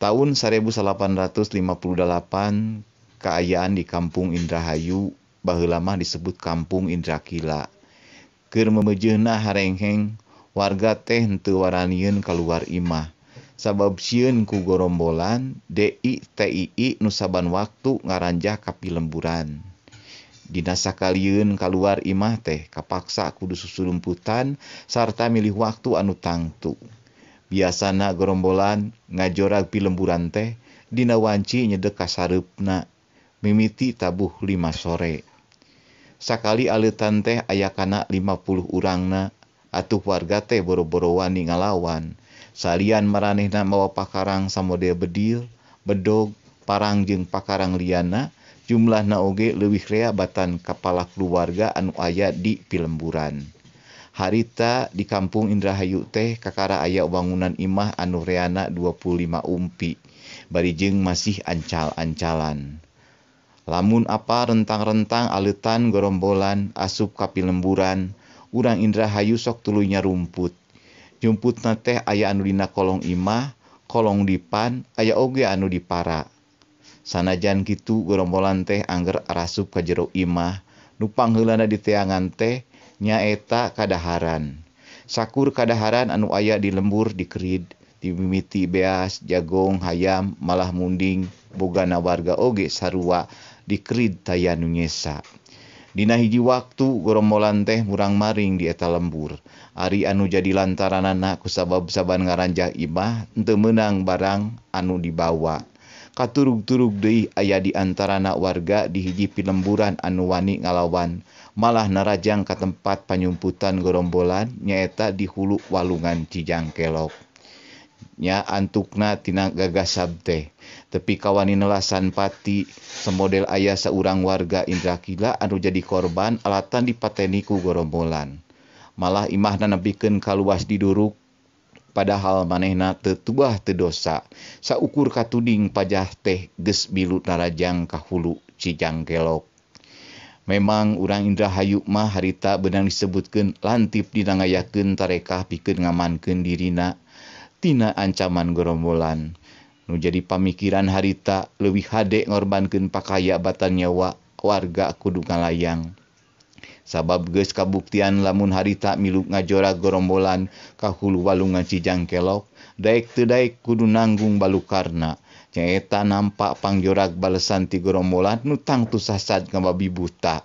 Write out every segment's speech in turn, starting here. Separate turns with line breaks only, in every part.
Taun 1858 kaayaan di Kampung Indrahayu baheula mah disebut Kampung Indrakila. Keur memejeuna harengheng warga teh henteu waranieun kaluar imah sabab sieun ku gorombolan DI TII nu saban waktu ngaranjah ka pilemburan. Dina sakalieun kaluar imah teh kapaksa kudu susulumputan sarta milih waktu anu tangtu. Biasana gorombolan ngajorag pilemburan teh dina wanci nyedek ka sareupna mimiti tabuh 5 sore. Sakali aleutan teh aya kana 50 urangna atuh warga teh boro-boro wani ngalawan. Salian maranehna mawa pakarang samodel bedil, bedog, parang jeung pakarang liana, jumlahna oge leuwih rea batan kapala keluarga anu aya di pilemburan. Harita di Kampung Indrahayu teh kakara aya wangunan imah anu reana 25 umpi, bari jeung masih ancal-ancalan. Lamun apa rentang-rentang aleutan gorombolan asup ka pilemburan, urang Indrahayu sok tuluy nyarumput. Jumputna teh aya anu dina kolong imah, kolong dipan, aya oge anu dipara. Sanajan kitu gorombolan teh angger arasup ka jero imah, nu pangheulana diteangan teh nyaeta kadaharan. Sakur kadaharan anu aya di lembur dikerid, dimimiti beas, jagong, hayam, malah munding, bogana warga oge sarua dikerid taya nu nyesa. Dina hiji waktu gorombolan teh murang-maring di eta lembur. Ari anu jadi lantaranana kusabab saban ngaranjah imah teu meunang barang anu dibawa. Katurug-turug deui aya di antarana warga di hiji pilemburan anu wani ngalawan, malah narajang ka tempat panyumputan gorombolan nyaeta di hulu walungan Cijangkelok. Nya antukna tina gagasab teh tepi kawani nelasan pati semodel aya saurang warga Indrakila anu jadi korban alatan dipateni ku gorombolan. Malah imahna nepikeun kaluas diduruk padahal manehna teu tuah teu dosa. Saukur katuding pajah teh geus milu narajang ka hulu Cijangkelok. Memang urang Indrahayu mah harita beunang disebutkeun lantip dina ngayakeun tarekah pikeun ngamankeun dirina tina ancaman gorombolan. Nu jadi pamikiran harita leuwih hade ngorbankeun pakaya batan nyawa warga kudu ngalayang. Sabab geus kabuktian lamun harita milu ngajorag gorombolan ka hulu walungan Cijangkelok, daek teu daek kudu nanggung balukarna. Nyaeta nampak pangjorag balesan ti gorombolan nu tangtu sasad ngababi buta.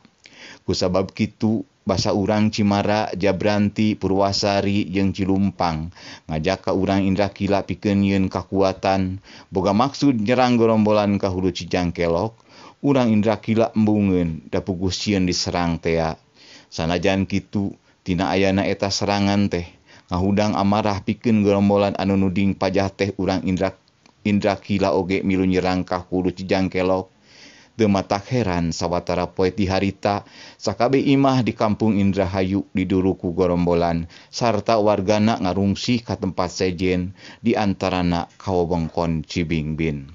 Kusabab kitu basa urang Cimara, Jabranti, Purwasari jeung Cilumpang ngajak ka urang Indrakila pikeun nyieun kakuatan boga maksud nyerang gorombolan ka hulu Cijangkelok. Urang Indrakila embungeun da puguh sieun diserang tea. Sanajan kitu tina ayana eta serangan teh ngahudang amarah pikeun gorombolan anu nuding pajah teh urang Indrakila oge milu nyerang ka hulu Cijangkelok. Teu matak heran sawatara poe ti harita sakabeh imah di Kampung Indrahayu diduru ku gorombolan sarta wargana ngarungsi ka tempat sejen di antarana ka wewengkon Cibingbin.